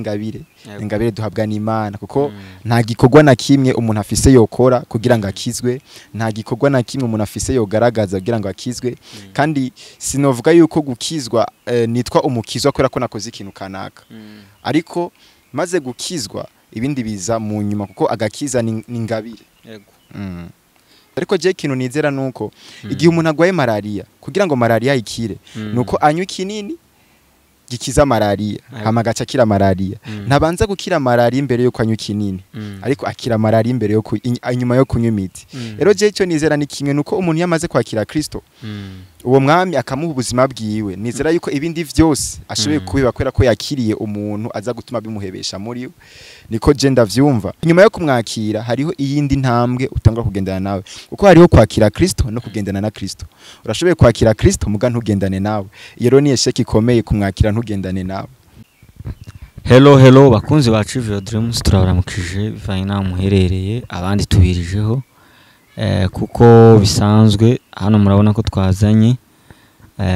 Ingabire, ingabire duhabwa n'Imana, kuko nta gikorwa na kimwe umuntu afise yokora kugira ngo akizwe, nta gikorwa na kimwe umuntu afise yogaragaza kugira ngo akizwe. Kandi sinovuga yuko gukizwa nitwa umukizwa kubera ko nakoze ikintu kanaka, ariko maze gukizwa ibindi biza mu nyuma, kuko agakiza ni ingabire. Ariko je ikintu nizera nuko igihe umuntu agwaye malaria, kugira ngo malaria ikire, nuko anywa ikinini gikiza malaria, hama agaca akira malaria. Ntabanza gukira malaria imbere yuko anywa ikinini, ariko akira malaria imbere yo inyuma yo kunywa imiti. Rero je icyo nizera ni kimwe, nuko umuntu yamaze kwakira Kristo, uwo mwami akamuha ubuzima bwiwe, nizera yuko ibindi vyose ashoboye kubiba kubera ko yakiriye umuntu aza gutuma bimuhebesha muri we. Niko je ndavyumva. Inyuma yo kumwakira hariho iyindi ntambwe utangura kugendana nawe, kuko hariho kwakira Kristo no kugendana na Kristo. Urashoboye kwakira Kristo muga ntugendane nawe. Iyo rero ni échec ikomeye, kumwakira ntugendane nawe. Hello, hello bakunzi ba Achieve Your Dreams, turabaramukije bivanye n'aho muherereye, abandi tubirijeho kuko bisanzwe. Hano murabona ko twazanye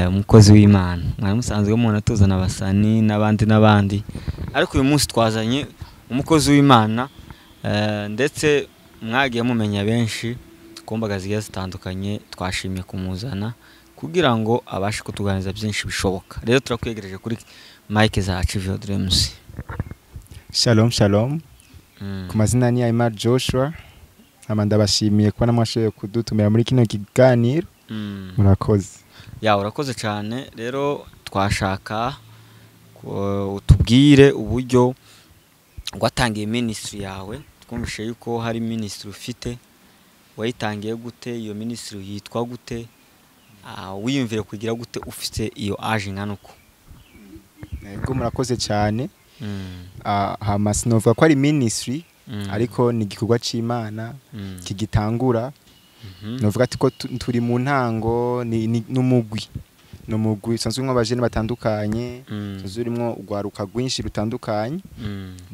umukozi w'Imana. Mwari musanzwe mubona tuzana abasani n'abandi n'abandi, ariko uyu munsi twazanye umukozi w'Imana, ndetse mwagiye mumenya benshi ku mbaga zigiye zitandukanye. Twashimye kumuzana kugira ngo abashe kutuganiriza byinshi bishoboka. Rero turakwegereje kuri mic za Achieve Your Dreams. Shalom, shalom. Ku mazina ni Aimar Joshua. Hama ndabashimiye kubona mwashoboye kudutumira muri kino kiganiro. Murakoze. Ya, urakoze cyane. Rero twashaka utubwire uburyo watangiye ministry yawe. Twumvishe yuko hari ministry ufite. Wayitangiye gute? Iyo ministry yitwa gute? Wiyumvire kugira gute ufite iyo age ingana uko? Yego, murakoze cyane. Hama sinovuga ko ari ministry, ariko ni igikorwa c'Imana kigitangura. Novuga ati ko turi mu ntango, ni n'umugwi usanzwe urimwo abajene batandukanye, usanzwe urimwo urwaruka rwinshi rutandukanye,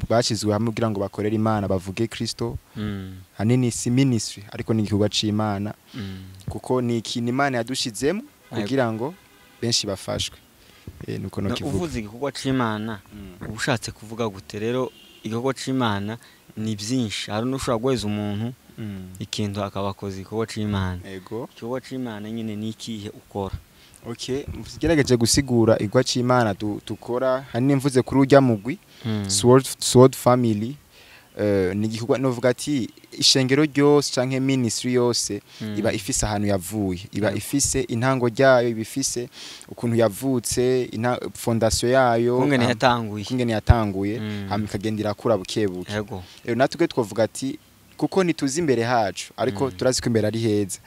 bashizwe hamwe kugira ngo bakorere Imana, bavuge Kristo. Hanini si ministry, ariko ni igikorwa c'Imana, kuko ni ikintu Imana yadushizemo kugira ngo benshi bafashwe. Nuko no kivuga. Uvuze igikorwa c'Imana, uba ushatse kuvuga gute? Rero igikorwa c'Imana ni byinshi. Hari n'ushobora guheza umuntu ikintu akaba akoze igikorwa c'Imana. Igikorwa c'Imana nyine ni ikihe ukora? Okay, ngerageje gusigura igikorwa c'Imana dukora, hanini mvuze kuri urya mugwi Sword Family, ni igikorwa novuga ati ishengero ryose canke ministry yose iba ifise ahantu yavuye, iba ifise intango ryayo, iba ifise ukuntu yavutse, fondation yayo, kungene yatanguye, kungene yatanguye, hama ikagenda irakura buke buke. Rero natwe twovuga ati kuko ntituzi imbere hacu, ariko turazi ko imbere ari heza.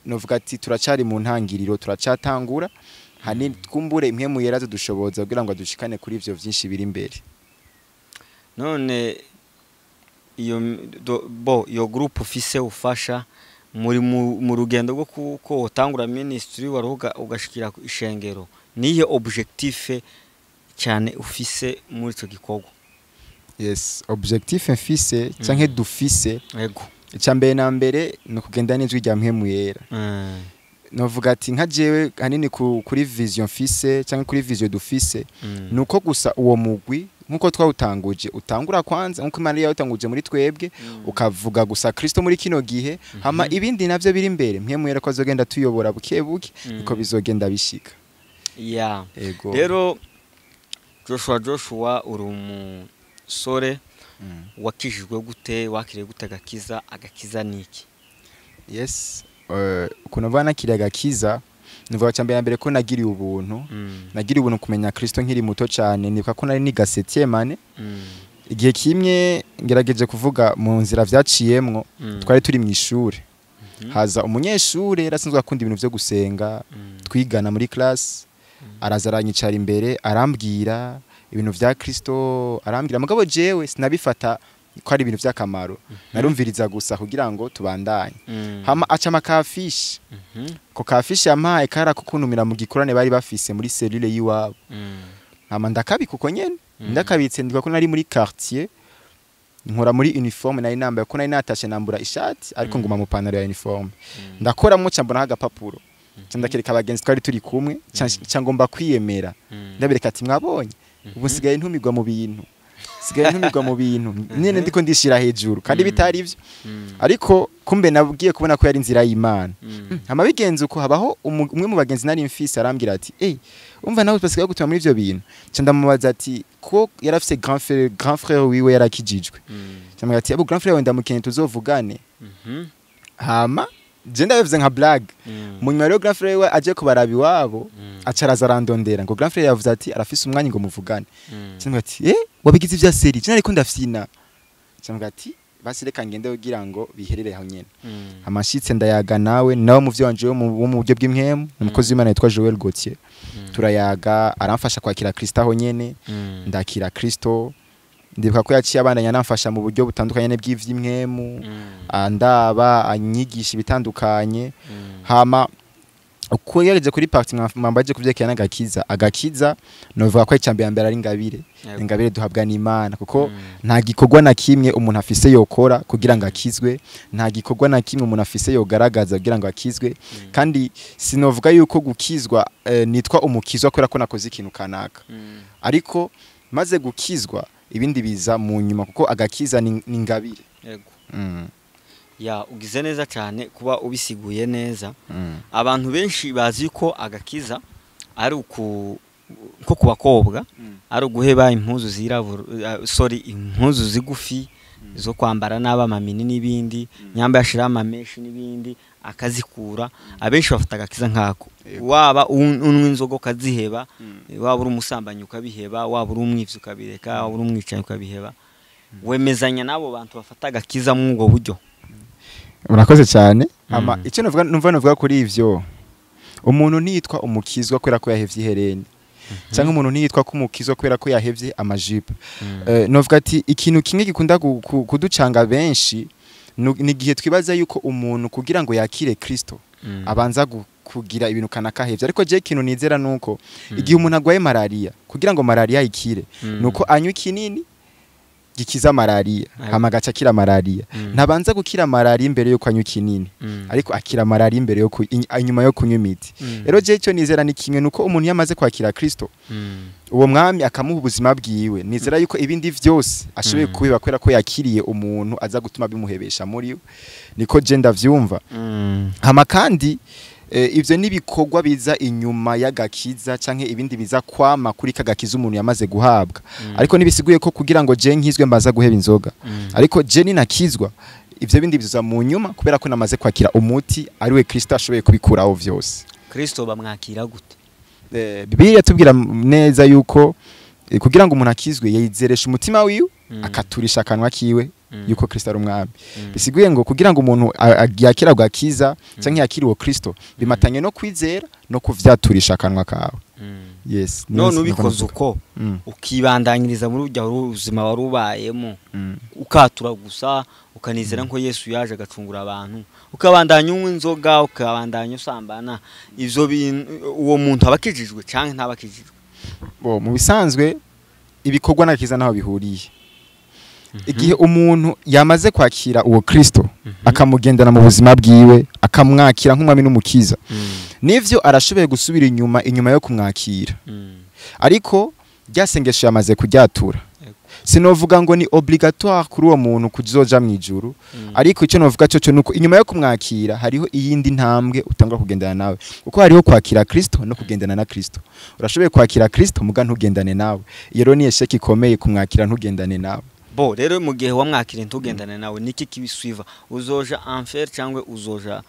Novuga ati turacari mu ntangiriro, turacatangura. Hanini twumbure impwemu yera dushoboza kugira ngo dushikane kuri ivyo vyinshi biri imbere. None iyo bo iyo group ufise ufasha muri mu rugendo rwo kuko utangura ministry waruga ugashikira ku ishengero, nihe objectif cyane ufise muri ico gikorwa? Yes, objectif mfise canke dufise, icya mbere na mbere ni ukugenda n'ijwi rya mpwemu yera. Novuga ati nka jewe hanini kuri vision mfise canke kuri vision dufise, nuko gusa uwo mugwi nkuko twawutanguje utangura kwanza nkuko Imana yawutanguje muri twebwe, ukavuga gusa Kristo muri kino gihe. Hama ibindi navyo biri imbere, mpwemu yera ko azogenda tuyobora buke buke, niko bizogenda bishika. Ego. Rero Joshua, uri umusore wakijijwe gute? Wakiriye gute agakiza? Agakiza ni iki? Yes, ukuntu mvuga nakiriye agakiza, nivuga cya mbere na mbere ko nagiriye ubuntu. Nagiriye ubuntu kumenya Kristo nkiri muto cyane. Nibuka ko nari niga septième année. Igihe kimwe, ngerageje kuvuga mu nzira vyaciyemwo, twari turi mu ishuri, haza umunyeshure yari asanzwe akunda ibintu vyo gusenga, twigana muri classe. Araza aranyicara imbere, arambwira ibintu vya Kristo, arambwira. Mugabo jewe sinabifata ko ari ibintu vy'akamaro, narumviriza gusa kugira ngo tubandanye. Hama aca amakafishi. Ko kafishi yampaye kari ako kuntumira mu gikorane bari bafise muri cellule y'iwabo. Hama ndakabika uko nyene. Ndakabitse, ndibuka ko nari muri quartier, nkora muri uniforme nari nambaye, ko nari natashe nambura ishati ariko nguma mu pantaro ya uniforme. Ndakoramwo, ca mbonaho agapapuro, ca ndakereka abagenzi twari turi kumwe, ca ngomba kwiyemera. Ndabereka ati: "Mwabonye, ubu nsigaye ntumirwa mu bintu." Sigaye ntumirwa mu bintu nyene, ndiko ndishira hejuru kandi bitari ivyo. Ariko kumbe nabwiye kubona ko yari inzira y'Imana. Hama bigenze uko, habaho umwe mu bagenzi nari mfise arambwira ati: "Eh, umva, nawe basigaye gutuma muri ivyo bintu." Nca ndamubaza ati, ko yarafise grand frère wiwe yarakijijwe, ndamubwira ati: "Abo grand frère wawe ndamukeneye, tuzovugane." Hama je ndabivuze nka blague. Mu nyuma rero grand frère we aje kubaraba iwabo, aca araza arandondera ngo grand frère yavuze ati arafise umwanya ngo muvugane. Ndamubwira ati: "Eh, wabigize ivya sérieux? Je nariko ndafyina." Ndamubwira ati: "Basi reka ngende kugira ngo biherere aho nyene." Amashitse ndayaga nawe muvyo wanje wo mu buryo bw'impwemu, umukozi w'Imana yitwa Joel Gauthier. Turayaga, aramfasha kwakira Kristo aho nyene. Ndakira Kristo. Ndibuka ko yaciye abandanya anamfasha mu buryo butandukanye bw'ivy'impwemu, andaba, anyigisha ibitandukanye. Hama uko yageze kuri partie mwambaje kuvyerekana n'agakiza, agakiza novuga ko icambere mbere ari ingabire. Ingabire duhabwa n'Imana, kuko nta gikorwa na kimwe umuntu afise yokora kugira ngo akizwe, nta gikorwa na kimwe umuntu afise yogaragaza kugira ngo akizwe. Kandi sinovuga yuko gukizwa, nitwa umukizwa kubera ko nakoze ikintu kanaka. Ariko maze gukizwa, ibindi biza mu nyuma, kuko agakiza ni ingabire. Ya, ugize neza cyane kuba ubisiguye neza. Abantu benshi bazi ko agakiza ari uku nko ku bakobwa ari uguheba impuzu zirabura, sorry, impuzu zigufi zo kwambara n'abamamini n'ibindi, nyamba yashira amameshi n'ibindi akazikura. Abenshi bafata agakiza nkako. Waba unywa inzoga ukaziheba, waba uri umusambanyi ukabiheba, waba uri umwivyi ukabireka, waba uri umwicanyi ukabiheba. Wemezanya n'abo bantu bafata agakiza muri ubwo buryo? Murakoze cyane. Ama icyo navuga, numva navuga kuri ivyo, umuntu ntiyitwa umukizwa kubera ko yahevye ihereni, cyangwa umuntu ntiyitwa ko umukizwa kubera ko yahevye amajipo. Novuga ati ikintu kimwe gikunda kuducanga benshi ni igihe twibaza yuko umuntu kugira ngo yakire Kristo abanza kugira ibintu kanaka ahevye. Ariko je ikintu nizera nuko igihe umuntu agwaye malaria, kugira ngo malaria ikire, nuko anywa ikinini gikiza malaria, hama agaca akira malaria. Ntabanza gukira malaria imbere yuko anywa ikinini, ariko akira malaria imbere yo inyuma yo kunywa imiti. Rero je icyo nizera ni kimwe, nuko umuntu yamaze kwakira Kristo, uwo mwami akamuha ubuzima bwiwe, nizera yuko ibindi vyose ashoboye kubiba kubera ko yakiriye umuntu aza gutuma bimuhebesha muri we. Niko je ndavyumva. Hama kandi ivyo nibikorwa biza inyuma y'agakiza canke ibindi biza kwama kuri kagakiza umuntu yamaze guhabwa. Ariko nibisiguye ko kugira ngo je nkizwe mbaza guheba inzoga. Ariko je ninakizwa, ivyo bindi biza mu nyuma kubera ko namaze kwakira umuti ariwe Kristo ashoboye kubikuraho vyose. Kristo bamwakira gute? Bibiliya tubwira neza yuko kugira ngo umuntu akizwe yizeresha umutima wiwe, akaturisha akanwa kiwe yuko Kristo ari umwami. Bisiguye ngo kugira ngo umuntu yakira agakiza canke yakire uwo Kristo, bimatanye no kwizera no kuvyaturisha akanwa kawe. Yes. None ubikoze uko, ukibandanyiriza muri urya buzima wari ubayemo, ukatura gusa, ukanizera ko Yesu yaje agacungura abantu, ukabandanya unywa inzoga, ukabandanya usambana, ivyo bintu, uwo muntu aba akijijwe canke ntaba akijijwe? Bo, mu bisanzwe ibikorwa n'agakiza naho bihuriye. Igihe umuntu yamaze kwakira uwo Kristo, akamugendana mu buzima bwiwe, akamwakira nk'umwami n'umukiza, nivyo arashoboye gusubira inyuma yo kumwakira, ariko rya sengesho yamaze kuryatura. Sinovuga ngo ni obligatoire kuri uwo muntu kuzoja mu ijuru, ariko icyo novuga cyo nuko inyuma yo kumwakira hariho iyindi ntambwe utangwa kugendana nawe, kuko hariho kwakira Kristo no kugendana na Kristo. Urashoboye kwakira Kristo muga ntugendane nawe. Iyo rero ni échec ikomeye, kumwakira ntugendane nawe. Bo rero, mu gihe wamwakiriye ntugendane nawe, niki kibiswiva? Uzoja enfer cyangwa uzoja?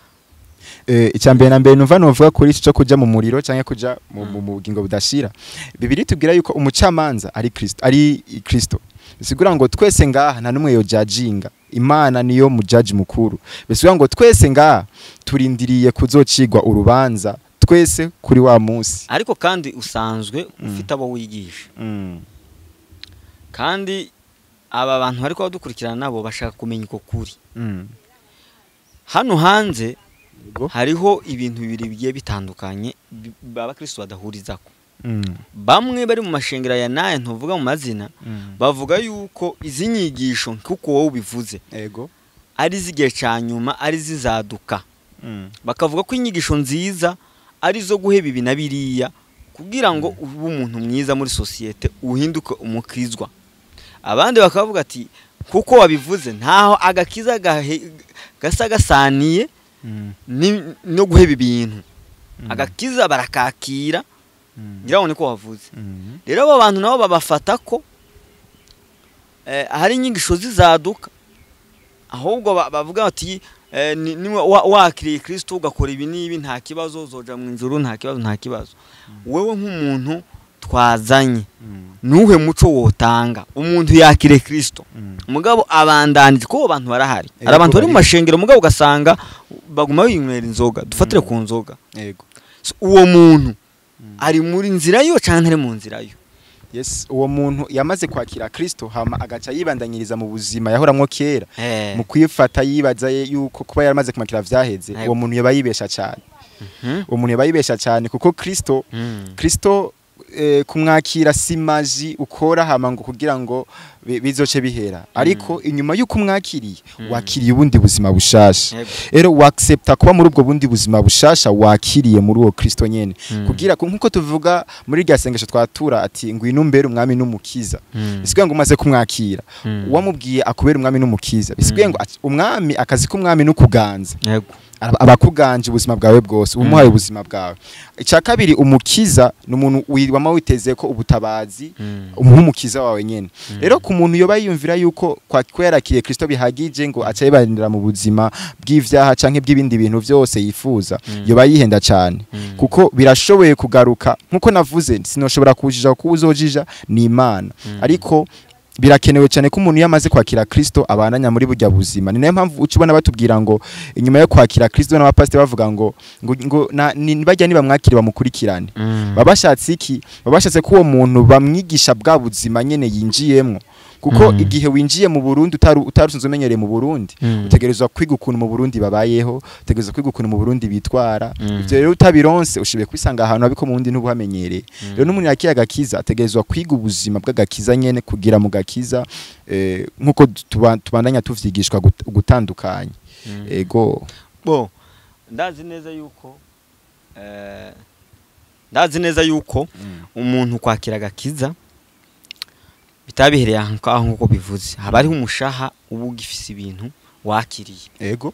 Icya mbere na mbere numva novuga kuri ico cyo kuja mu muriro canke kuja mu bugingo budashira, Bibiliya itubwira yuko umucamanza ari Kristo, ari Kristo. Bisigura ngo twese ngaha nta numwe yojajinga, Imana niyo mujaji mukuru. Bisigura ngo twese ngaha turindiriye kuzocigwa urubanza twese kuri wa munsi. Ariko kandi usanzwe ufite abo wigisha, kandi aba bantu bariko badukurikirana nabo bashaka kumenya uko kuri. Hano hanze hariho ibintu bibiri bigiye bitandukanye abakristo badahurizako. Bamwe bari mu mashengero ya naya ntuvuga mu mazina, bavuga yuko izi nyigisho nkuko wowe ubivuze ari z'igihe ca nyuma, ari zizaduka. Bakavuga ko inyigisho nziza ari zo guheba ibi na biriya kugira ngo ube umuntu mwiza muri sosiyete, uhinduke umukizwa. Abandi bakavuga ati kuko wabivuze ntaho agakiza gasa gasaniye no guheba ibintu. Agakiza barakakira, ngira ngo niko wavuze. Rero abo bantu nabo babafata ko hari inyigisho zizaduka, ahubwo bavuga bati wakiriye Kristo ugakora ibi n'ibi nta kibazo, uzoja mu ijuru, nta kibazo, nta kibazo. Wewe nk'umuntu twazanye, nuhe muco wotanga umuntu yakire Kristo mugabo abandanije? Ko abantu barahari, hari abantu bari mu mashengero mugabo ugasanga baguma binywera inzoga, dufatire ku nzoga. Uwo muntu ari muri nzira yo canke ari mu nzira yo? Yes, uwo muntu yamaze kwakira Kristo hama agaca yibandanyiriza mu buzima yahoramwo kera, mu kwifata yibaza yuko kuba yaramaze kumakira vyaheze, uwo muntu yaba yibesha cyane. Uwo muntu yaba yibesha cyane, kuko Kristo kumwakira si maji ukora hama ngo kugira ngo bizoce bihera, ariko inyuma yuko umwakiriye wakiriye ubundi buzima bushasha. Rero wa-accepta kuba muri ubwo bundi buzima bushasha wakiriye muri uwo Kristo nyene, kugira nkuko tuvuga muri rya sengesho twatura ati ngwino umbere umwami n'umukiza. Bisigaye ngo umaze kumwakira, wamubwiye akubera umwami n'umukiza, bisigaye ngo umwami, akazi k'umwami n'ukuganza, abakuganje ubuzima bwawe bwose, umuhaye ubuzima bwawe. Icya kabiri, umukiza ni umuntu wama witeze ko ubutabazi, nk'umukiza wawe nyene. Rero ku muntu yoba yiyumvira yuko ko yarakiriye Kristo bihagije ngo aca yibanira mu buzima bw'ivyaha canke bw'ibindi bintu vyose yifuza, yoba yihenda cyane, kuko birashoboye kugaruka. Nkuko navuze, sinoshobora kujija kuko uzojija ni Imana, ariko birakenewe cyane ko umuntu yamaze kwakira Kristo abananya muri burya buzima. Ni nayo mpamvu uca ubona batubwira ngo inyuma yo kwakira Kristo, n'abapasiteri bavuga ngo bajya nibamwakire bamukurikirane. Baba bashatse iki? Baba bashatse ko uwo muntu bamwigisha bwa buzima nyene yinjiyemwo, kuko igihe winjiye mu Burundi utarusanzwe umenyereye mu Burundi, utegerezwa kwiga ukuntu mu Burundi babayeho, utegerezwa kwiga ukuntu mu Burundi bitwara. Ivyo rero utabironse ushoboye kwisanga ahantu habiko mu wundi ntubuhamenyereye. Rero n'umuntu yakira agakiza ategerezwa kwiga ubuzima bw'agakiza nyene, kugira mu gakiza, nkuko tubandanya tuvyigishwa gutandukanya. Ego. Bo ndazi neza yuko umuntu kwakira agakiza bitabihereye aho nkuko bivuze, haba hariho umushaha uba ugifise ibintu wakiriye. Ego.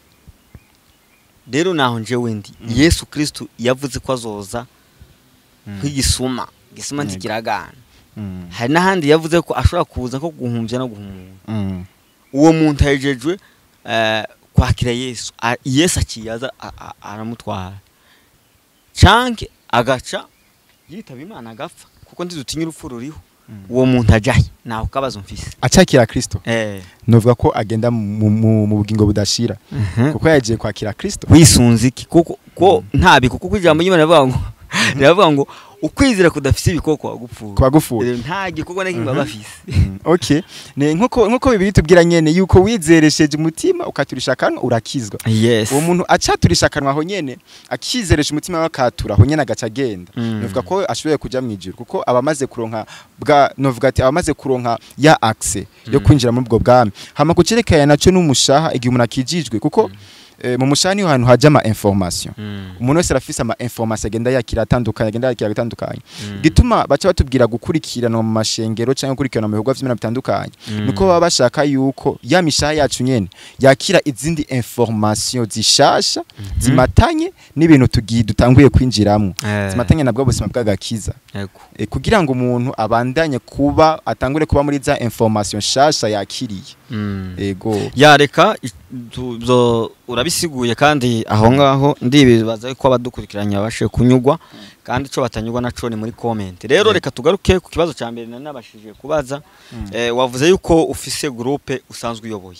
Rero naho njewe ndi, Yesu Kristo yavuze ko azoza nk'igisuma, igisuma ntikiragana. Hari n'ahandi yavuze ko ashobora kuza ko guhumvya no guhumura. Uwo muntu ahejejwe kwakira Yesu, Yesu akiyaza aramutwara, canke agaca yitaba Imana agapfa, kuko ntidutinya urupfu ruriho. Uwo muntu ajahe? Naho kabazo mfise. Acakira Kristo, novuga ko agenda mu bugingo budashira, kuko yagiye kwakira Kristo. Wisunze iki? Kuko ko nta kuko ijambo ry'Imana riravuga ngo ukwizera kudafise ibikoko wagupfuye. Kwagupfuye. Nta gikorwa na kimwe baba bafise. Okay, ne nkuko Bibiliya itubwira nyene yuko wizeresheje umutima ukaturisha akanwa urakizwa. Uwo muntu acaturisha akanwa aho nyene, akizeresha umutima we akatura aho nyene, agaca agenda, novuga ko ashoboye kuja mu ijuru, kuko abamaze kuronka bwa, novuga ati abamaze kuronka ya accès yo kwinjira muri ubwo bwami. Hama kucerekeye naco n'umushaha, igihe umuntu akijijwe, kuko mu mushaha niho hantu haja ama information. Umuntu wese arafise ama information agenda yakira atandukanye, agenda yakira atandukanye. Gituma baca batubwira gukurikirana mu mashengero cyangwa gukurikirana mu bikorwa vy'imana bitandukanye, nuko baba bashaka yuko ya mishaha yacu nyene yakira izindi information zishasha zimatanye n'ibintu tugiye dutanguye kwinjiramwo, zimatanye nabwo buzima bw'agakiza. Kugira ngo umuntu abandanye kuba, atangure kuba muri za information shasha yakiriye. Ego. Yareka urabisiguye, kandi aho ngaho ndibibaza ko abadukurikiranye babashe kunyugwa, kandi ico batanyugwa naco ni muri comment. Rero reka tugaruke ku kibazo ca mbere nabashije kubaza. Wavuze yuko ufise groupe usanzwe uyoboye.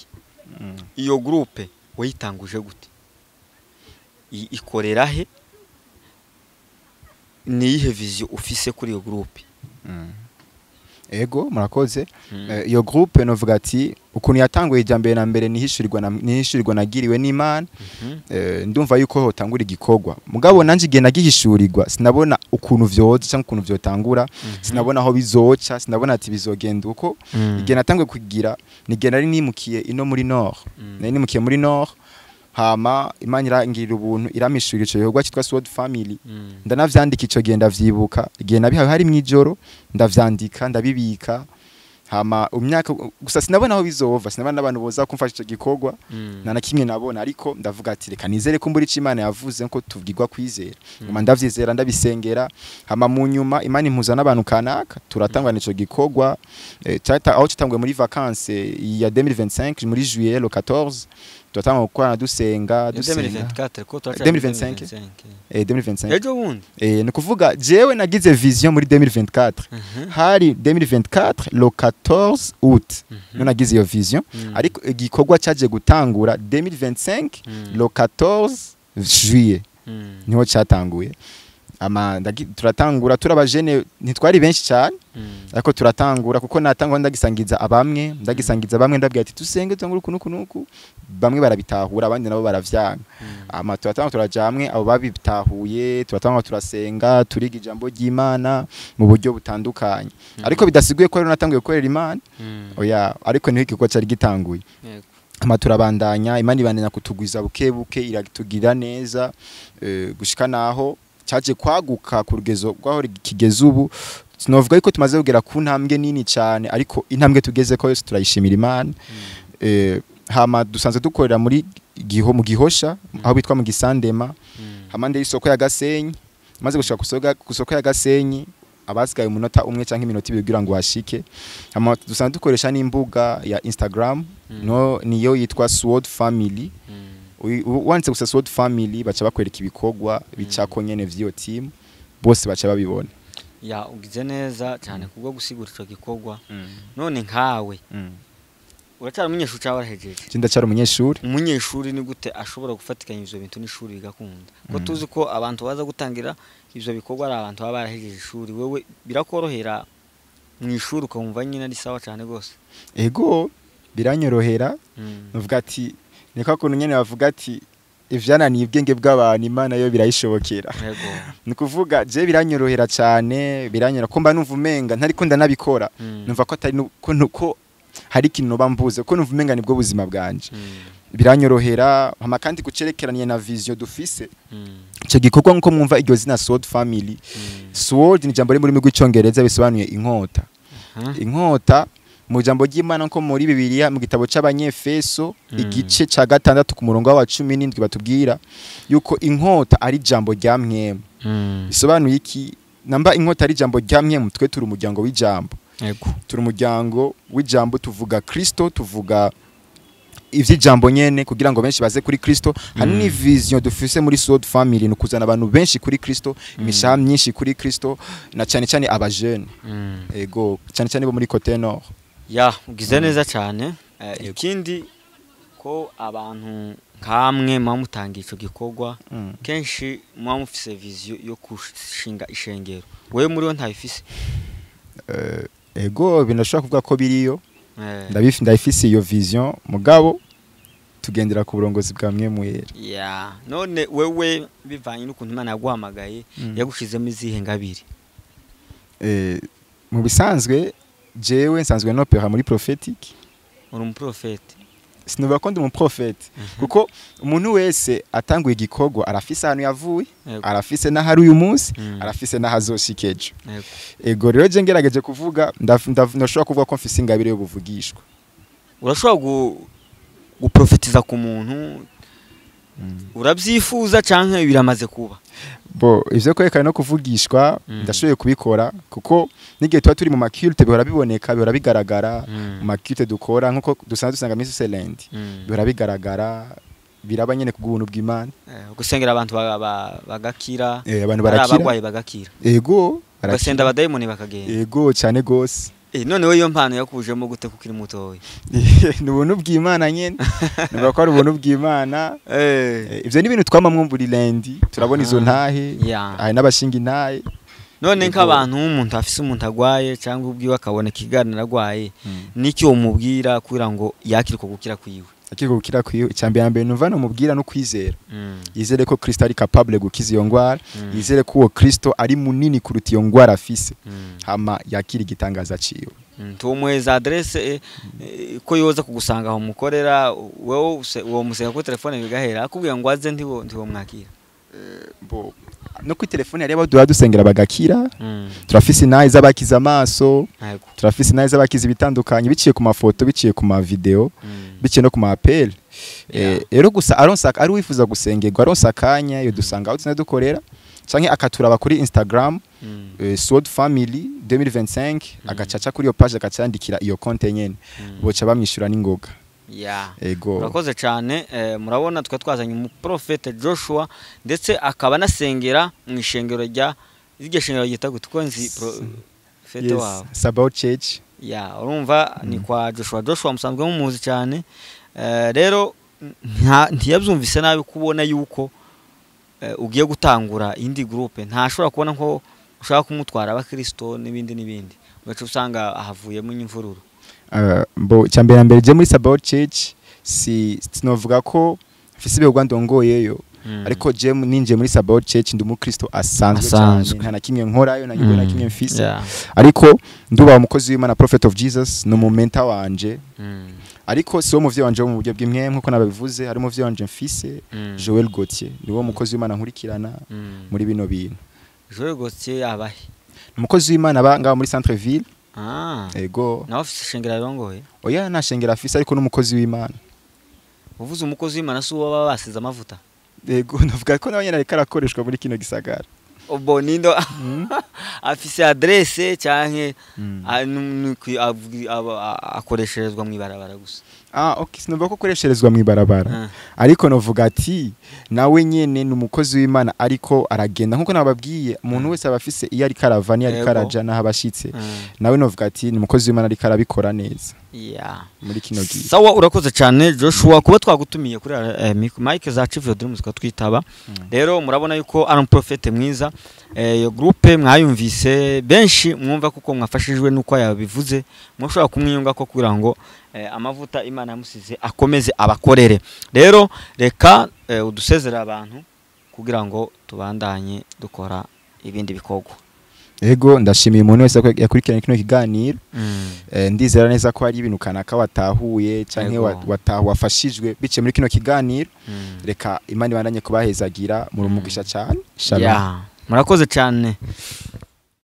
Iyo groupe wayitanguje gute? Ikorera he? Ni iyihe vision ufise kuri iyo groupe? Ego, murakoze. Iyo groupe, novuga ati ukuntu yatanguye, ijya mbere na mbere nihishurirwa nagiriwe n'Imana. Ndumva yuko hotangura igikorwa, mugabo nanje igihe nagihishurirwa sinabona ukuntu vyoza cyangwa ukuntu vyotangura, sinabona aho bizoca, sinabona ati bizogenda uko. Igihe natanguye kugira ni igihe nari nimukiye ino muri Nord. Nari nimukiye muri Nord, hama Imana irangirira ubuntu, iramishurira ico gikorwa cyitwa Sword Family. Ndanavyandika ico gihe, ndavyibuka igihe nabihawe hari mw'ijoro, ndavyandika ndabibika. Hama imyaka gusa sinabona aho bizova, sinabona n'abantu boza kumfasha ico gikorwa, nta na kimwe nabona, ariko ndavuga ati reka nizere ko mbura ico Imana yavuze, ko tubwirwa kwizera. Nguma ndavyizera, ndabisengera. Hama mu nyuma Imana impuza n'abantu kanaka, turatangwana ico gikorwa, aho cyatanguye muri vacances ya 2025, muri juillet le 14, turatangwa gukorana, dusenga, dusenga. 2024 ko turacyari? 2025. 2025. Ejo bundi. Ni ukuvuga jewe nagize vision muri 2024, hari 2024 le 14 août niho nagize iyo vision, ariko igikorwa cyaje gutangura 2025 le 14 juillet, niho cyatanguye. Ama turatangura turi abajene, ntitwari benshi cyane, ariko turatangura, kuko natangwa ndagisangiza bamwe, ndabwira ati dusenge, tutangure uku nuku nuku. Bamwe barabitahura, abandi nabo baravyanga. Ama turatangura, turaja hamwe, abo babitahuye, turatangura, turasenga, turiga ijambo ry'Imana mu buryo butandukanye, ariko bidasiguye ko rero natanguye gukorera Imana, oya, ariko niho igikorwa cyari gitanguye. Ama turabandanya, Imana ibandanya kutugwiza buke buke, iratugirira neza, gushika naho cyaje kwaguka ku rugezo rwaho kigeze ubu. Sinovuga yuko tumaze kugera ku ntambwe nini cyane, ariko intambwe tugeze ko yose turayishimira Imana. Hama dusanzwe dukorera muri giho mu Gihosha, aho bitwa mu Gisandema, hamande y'isoko ya Gasenyi. Maze gushika ku soko ya Gasenyi, abasigaye umunota umwe canke iminota 2 kugira ngo hashike. Hama dusanzwe dukoresha n'imbuga ya Instagram, no niyo yitwa Sword Family. Wanditse gusa Sword Family, baca bakwereka ibikorwa bicako nyene vy'iyo team, bose baca babibona. Ya, ugize neza cyane kubwo gusigura ico gikorwa. None nkawe uracyari umunyeshuri cyangwa warahejeje? Je ndacyari umunyeshuri. Umunyeshuri ni gute ashobora gufatikanya ivyo bintu n'ishuri bigakunda, ko tuzi ko abantu baza gutangira ivyo bikorwa ari abantu baba barahejeje ishuri? Wewe birakorohera mu ishuri, ukumva nyine ari sawa cyane gose? Ego, biranyorohera. Nuvuga ati niko kuntu nyene bavuga ati ivyananiye ubwenge bw'abantu, Imana yo birayishobokera. Ni kuvuga je biranyorohera cyane, biranyora ko mba numva umenga ntariko ndanabikora, numva ko atari ko hari ikintu noba mbuze, ko numva umenga nibwo buzima bwanje. Biranyorohera. Hama kandi kucerekeranye na vision dufise, ico gikorwa, nkuko mwumva iryo zina Sword Family, sword ni ijambo riri mu rurimi rw'Icongereza bisobanuye inkota. Inkota mu jambo ry'Imana, nko muri Bibiliya, mu gitabo c'Abanyefeso, igice ca 6 ku murongo wa 17, batubwira yuko inkota ari ijambo rya mpwemu. Bisobanuye iki? Namba inkota ari ijambo rya mpwemu, twe turi umuryango w'ijambo. Turi umuryango w'ijambo, tuvuga Kristo, tuvuga ivy'ijambo nyene kugira ngo benshi baze kuri Kristo. Hanini vision dufise muri Sword Family ni ukuzana abantu benshi kuri Kristo, imishaha myinshi kuri Kristo, na cyane cyane abajene. Ego, cyane cyane bo muri Côte Nord. Ya, ugize neza cyane. Ikindi ko abantu nkamwe muba mutangiye ico gikorwa, kenshi muba mufise vision yo gushinga ishengero. Wewe muri wo ntayifise? Ego, binashobora kuvuga ko biriyo. Ndabifise iyo vision, mugabo tugendera ku burongozi bwa Mpwemu Yera. Ya, none wewe bivanye n'ukuntu Imana yaguhamagaye, yagushizemo izihe ngabire? Mu bisanzwe jewe nsanzwe nopera muri prophétique. Uri umuprofeti? Sinuvuga ko ndi umuprofeti, kuko umuntu wese atanguye igikorwa arafise ahantu yavuye, arafise n'ahari uyu munsi, arafise n'ahazoshika ejo. Ego, rero je ngerageje kuvuga, ndashobora kuvuga ko mfise ingabire y'ubuvugishwa. Urashobora guprofetiza ku muntu? Urabyifuza canke biramaze kuba? Bo ivyo kwerekana no kuvugishwa, ndashoboye kubikora, kuko n'igihe tuba turi mu ma culte bihora biboneka, bihora bigaragara. Mu ma culte dukora, nkuko dusanzwe dusanga misi Serendi, bihora bigaragara, biraba nyene kubw'ubuntu bw'Imana. Gusengera abantu bagakira? Abantu ari barakira. Abarwayi bagakira? Ego, barakira. Ugasenda abadayimoni bakagenda? Ego, cyane gose. None we iyo mpano yakujemo gute kuko uri mutoya? Ni ubuntu bw'Imana nyene, nivuga ko ari ubuntu bw'Imana. Ivyo ni ibintu twamamwo buri lundi, turabona izo ntahe, hari n'abashinga intahe. None Yego. nk'abantu, umuntu afise umuntu agwaye cyangwa ubwiwe akabona ikiganiro aragwaye, niki womubwira kugira ngo yakire uko gukira kwiwe? Akiko gukira kwiwe, icambere mbere numva nomubwira no kwizera, yizere ko Kristo ari capable gukiza iyo ngwara, yizere ko uwo Kristo ari munini kuruta iyo ngwara afise, hama yakira igitangaza ciwe. Tumuheza adresse, ko yoza kugusanga aho mukorera. Wewe uwo musenga kuri telefone bigahera akubwira ngo aze, ntiwo mwakira? Bo No kuri telefone hariyo abo dusengera bagakira. Turafise inahe z'abakiza amaso, turafise inahe z'abakiza ibitandukanye biciye ku mafoto, biciye ku ma video, biciye no ku ma appel. Rero gusa aronsa ari wifuza gusengerwa, aronsa akanya yo dusanga aho tuzina dukorera, canke akaturaba kuri Instagram, Sword Family 2025, agacaca kuri iyo page agacandikira iyo konte nyene, boca bamwishura n'ingoga. Ego. Urakoze cyane. Murabona twa twazanye umuprofete Joshua, ndetse akaba anasengera mu ishengero rya iryo shengero ryita gute ko nzi profete wawe? Sabaoth Church. Ya, urumva ni kwa Joshua. Joshua musanzwe mumuzi cyane. Rero ntiyabyumvise nabi kubona yuko ugiye gutangura indi groupe, ntashobora kubona ko ushaka kumutwara abakristo n'ibindi n'ibindi, ugaca usanga ahavuyemo imvururu. Mbo cyambere na mbere je muri Sabaoth Church si sinovuga ko mfise ibikorwa ndongoyeyo, ariko je ninjiye muri Sabaoth Church ndi umukristo asanzwe cyane, nta na kimwe nkorayo, na na kimwe mfise, ariko nduba umukozi w'Imana, Prophet of Jesus ni umumenta wanje, ariko si wo muvyeyi wanje wo mu buryo bw'imwe nkuko nababivuze. Hari umuvyeyi wanje mfise, Joel Gauthier, ni wo mukozi w'Imana nkurikirana muri bino bintu. Joel Gauthier abahe? Ni umukozi w'Imana aba ngaho muri centre ville. Ego. Nawe afise ishengero arongoye? Oya, nta shengero afise, ariko n'umukozi w'Imana. Uvuze umukozi w'Imana, si uwo baba basize amavuta? Ego, navuga ko nawe nyene ariko arakoreshwa muri kino gisagara. Ubwo nindo afise adresse canke akoresherezwa mu ibarabara gusa? Ah, okay, sinovuga ko akoresherezwa mu ibarabara, ariko novuga ati nawe nyene ni umukozi w'Imana, ariko aragenda nkuko nababwiye, umuntu wese aba afise iyo ariko arava n'iyo ariko araja n'aho abashitse. Nawe novuga ati ni umukozi w'Imana, ariko arabikora neza muri kino gihe. Sawa, urakoze cyane Joshua kuba twagutumiye kuri Mike za Chief Dreams twitaba. Rero murabona yuko ari umuprofete mwiza. Iyo groupe mwayumvise benshi, mwumva kuko mwafashijwe nuko yabivuze, mushobora kumwiyunga ko kugira ngo amavuta Imana yamusize akomeze abakorere. Rero reka udusezera abantu kugira ngo tubandanye dukora ibindi bikorwa. Ego, ndashimiye umuntu wese yakurikiranye kino kiganiro. Ndizera neza ko hari ibintu kanaka watahuye canke wafashijwe biciye muri kino kiganiro. Reka Imana ibandanye kubahezagira, muri umugisha cyane. Shalom. Murakoze cyane.